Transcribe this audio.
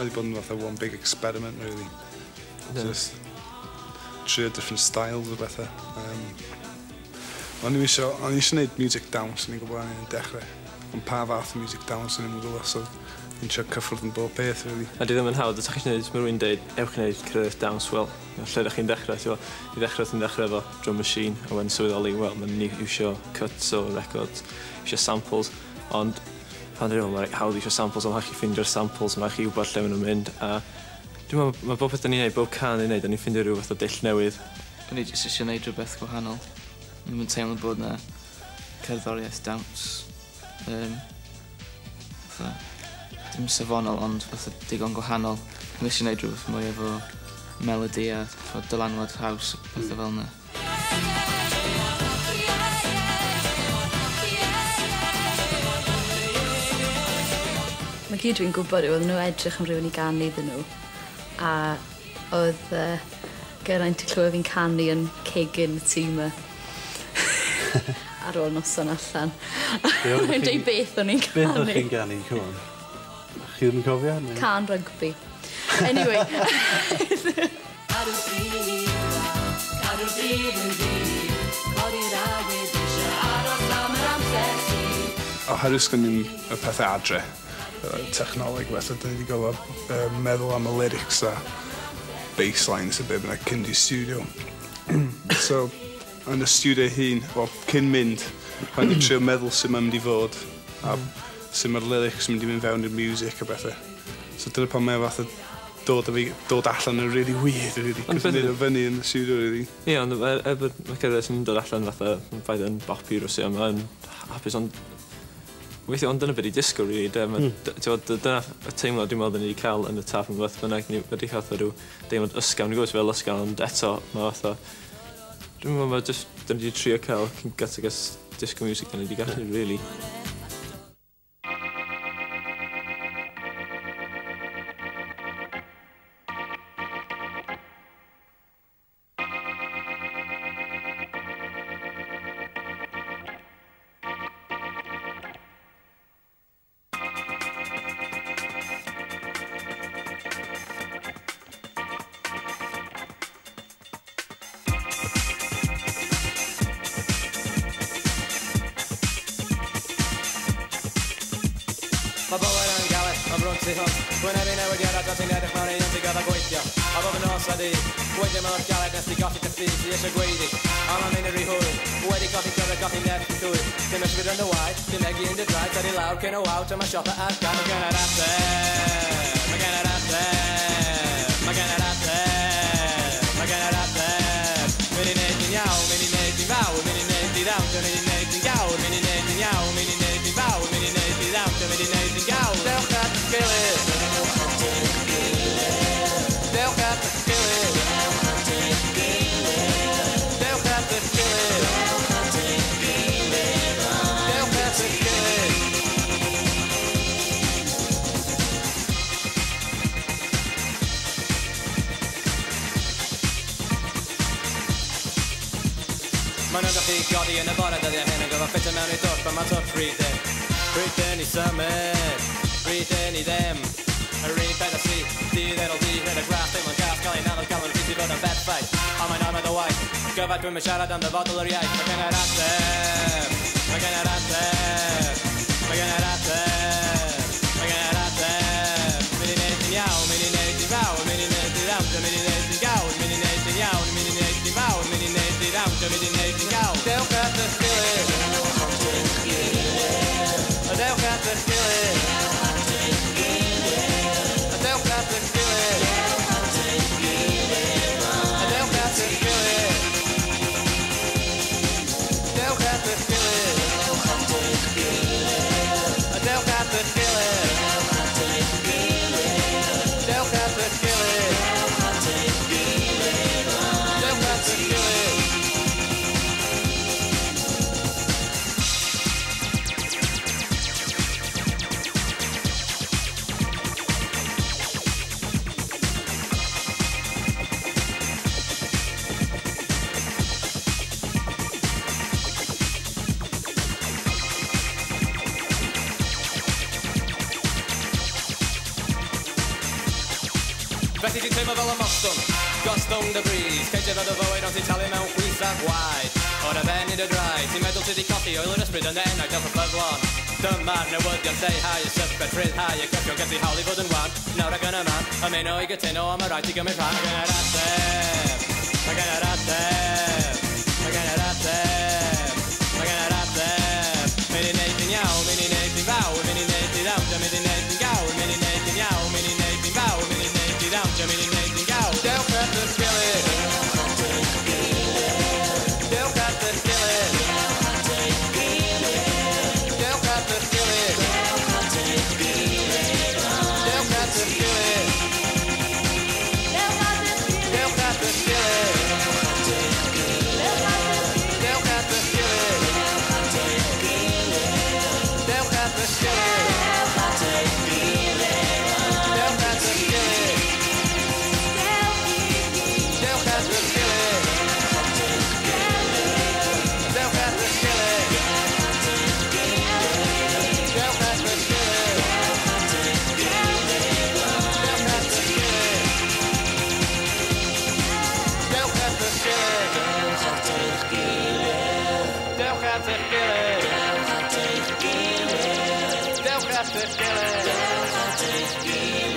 Mae wedi bod yn fatha one big experiment, really. Yeah. Just trio different styles o bethau. O'n i eisiau gwneud music dance, o'n i'n gwybod o'n i'n dechrau. Ond pa fath o music dance o'n i'n gwybod, so i'n trio cyffwrdd yn bob peth, really. A di ddim yn hawdd, os ydych chi'n gwneud, mae rhywun dweud, ewch i wneud cerddoriaeth dance, wel, lle ydych chi'n dechrau, ti'n gwybod, i ddechrau ti'n dechrau efo drum machine, a wedyn sylweddoli, wel, mae'n iwsio cuts o records, iwsio samples, ond pan dwi'n meddwl, mae'n hawdd iwsio samples, ond mae'n chi ffeindio'r samples, mae'n chi wybod lle maen nhw'n mynd, a dwi'n meddwl, mae bob peth da ni'n neud, bob can ni'n neud, da ni'n ffeindio rhyw fath o dull newydd. O'n i jyst eisiau neud rhywbeth gwahanol. O'n i'n teimlo bod na cerddoriaeth dawns. Fatha, dim safonol, ond fatha digon gwahanol. O'n i eisiau neud rhywbeth mwy efo melody a dylanwad house, pethau fel yna. Mae gyd dwi'n gwybod yw, oedden nhw edrych am rhywun i ganu iddyn nhw. A oedd Geraint yn clywed fi'n canu yn cegin y tîm yma. Ar ôl noson allan. Mae'n dweud beth o'n i'n canu. Beth o'ch chi'n canu, come on? Chi ddim yn cofio? Cân rygbi. Anyway. Cadw'r byd, cadw'r byd yn ddi, codi'r awydd eisiau aros am yr amser sydd. Oherwydd sgwn i'n y pethau adre, technoleg felly, dyn ni wedi gorfod meddwl am y lyrics a basslines a beth bynnag cyn di studio. So, yn y studio hun, wel, cyn mynd, rhaid i trio meddwl sut mae'n mynd i fod a sut mae'r lyrics yn mynd i mynd fewn i'r music a bethau. So dyna pan mae'n fath o dod allan yn really weird, really, cos yn neud o fyny yn y studio, really. Ie, ond er bod mae cerddoriaeth yn dod allan fatha, ffaith yn bopi rwsio, mae'n hapus, ond weithiau, ond dyna beth i disgo, really, de. Dyna y teimlad dwi'n meddwl ni wedi cael yn y taff yn beth bynnag, ni wedi cael rhyw deimlad ysgafn, ni'n gwybod fel ysgafn, ond eto, mae fatha... Dwi'n meddwl mae jyst, dyn ni wedi trio cael cyn gymaint o disco music dyn ni wedi gallu, really. Mae bywyd yn galed, mae'n brwnt tu hwnt. Gwynebu newidiadau dros i'n edrych mewn un ti'n gyda gweithio. A bob yn nos a dydd, gweithio mor galed nes ti golli dy ffydd, ti eisiau gweiddi. Ond mae'n mynd yn rhy hwyr, wedi colli cyfle, colli nerth yn llwyr. Dim ysbryd yn dy waed, dim egi yn dy draed, tydi lawr cyn y waw, dyma siopa ar gael. Mae gen yr ateb, mae gen yr ateb, mae gen yr ateb, mae gen yr ateb. Mynd i neud ti'n iawn, mynd i neud ti'n fawr, mynd i neud ti ddawn, mynd i neud ti'n gawr, mynd i neud ti'n iawn, mynd i neud ti'n fawr, mynd i neud ti ddawn, mynd i neud ti'n gawr. Dewch at eich gilydd. Dewch at eich gilydd. Dewch at eich gilydd. Dewch at eich gilydd. Dewch at eich gilydd. Dewch at eich gilydd. Dewch at eich gilydd. Mae'n ymdrech i godi yn y bore dyddiau hyn yn gorfod ffitio mewn i dwll, pan mae twll rhydyn. Rhydyn i symud, rhydyn i ddim. Yr un peth â sy, dydd ar ôl dydd, rhedeg ras, teimlo'n gas, cael ein anodd, gael yn rhys i fod yn berffaith. Ond mae'n ormod o waith, gyfad dwi'm yn siarad am ddyfodol yr iaith. Mae gen yr ateb, mae gen yr ateb, mae gen yr ateb, mae gen yr ateb. Mynd i neud ti'n iawn, mynd i neud ti'n fawr, mynd i neud ti'n ddawn, mynd i neud ti'n gawr, mynd i neud ti'n iawn, mynd i neud ti'n fawr, mynd i neud ti'n ddawn, mynd i neud ti'n gawr. Dewch at eich gilydd. Dewch at eich gilydd. Dewch at eich gilydd. Dewch at eich gilydd. Dewch at eich gilydd. Dewch at eich gilydd. Dewch at eich gilydd. Dewch at eich gilydd. Dewch at eich gilydd. Dewch at eich gilydd. Dewch at eich gilydd. Dewch at eich gilydd. Dewch at eich gilydd. Dewch at eich gilydd. Felly ti'n teimlo fel y mostwng, gostwng dy bris. Ceisio fel dy fywyd ond ti'n talu mewn chwys a gwaed. O'r afen i dy draed, ti'n meddwl ti di colli oel yr ysbryd yn dy enau, dewch yn ffyddlon. Dyma'r newyddion, lleihau y syped, rhyddhau y cyfio, gen ti hawl i fod yn wan. Nawr ac yn y man, ymuno i gytuno am y rhaid ti gymryd rhan. Mae gen yr ateb, mae gen yr ateb, mae gen yr ateb, mae gen yr ateb. Mynd i neud ti'n iawn, mynd i neud ti'n fawr, mynd i neud ti ddawnsio, mynd i neud ti'n gawr, mynd i neud ti'n iawn, mynd i neud ti'n fawr, mynd i neud ti ddawnsio, mynd i neud ti'n gawr. Dewch at eich gilydd. Dewch at eich gilydd. Dewch at eich gilydd. Dewch at eich gilydd. Dewch at eich gilydd. Dewch at eich gilydd. Dewch at eich gilydd. Dewch at eich gilydd. Dewch at eich gilydd. Dewch at eich gilydd. Dewch at eich gilydd. Dewch at eich gilydd. Dewch at eich gilydd. Dewch at eich gilydd. Dewch at eich gilydd. Dewch at eich gilydd.